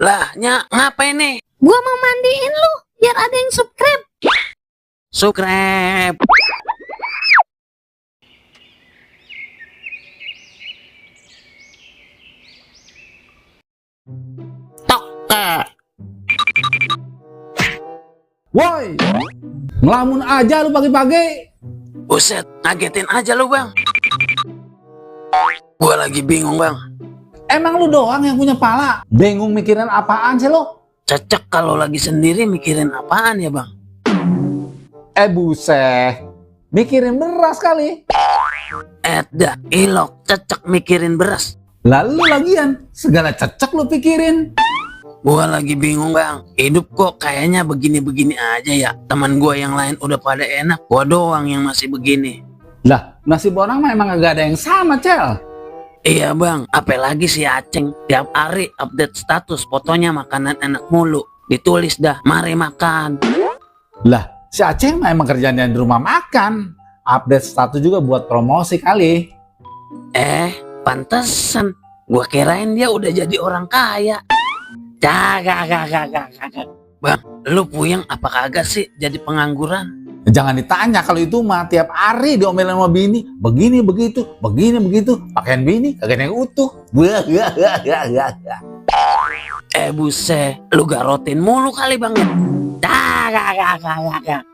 Lah, ngapain nih? Gua mau mandiin lu, biar ada yang subscribe. Subscribe. Tok. Woi, ngelamun aja lu pagi-pagi. Buset, ngagetin aja lu, Bang. Gua lagi bingung, Bang. Emang lu doang yang punya pala? Bingung mikirin apaan sih lu? Cecek kalau lagi sendiri mikirin apaan ya, Bang? Buset, mikirin beras kali. Dah, ilok, cecek mikirin beras. Lalu lagian, segala cecek lu pikirin. Gua lagi bingung, Bang. Hidup kok kayaknya begini-begini aja ya. Teman gua yang lain udah pada enak, gua doang yang masih begini. Lah, nasib orang mah emang gak ada yang sama, Cel. Iya, Bang, apalagi si Aceng tiap hari update status fotonya makanan enak mulu. Ditulis dah, mari makan. Lah, si Aceh mah emang kerjaannya di rumah makan. Update status juga buat promosi kali. Pantesan. Gua kirain dia udah jadi orang kaya. Kagak. Bang, lu puyeng apa kagak sih jadi pengangguran? Jangan ditanya, kalau itu mah tiap hari diomelin sama bini. Begini begitu, pakaian bini kagak ada yang utuh. Buset, lu garotin mulu kali, Bang. Kagak.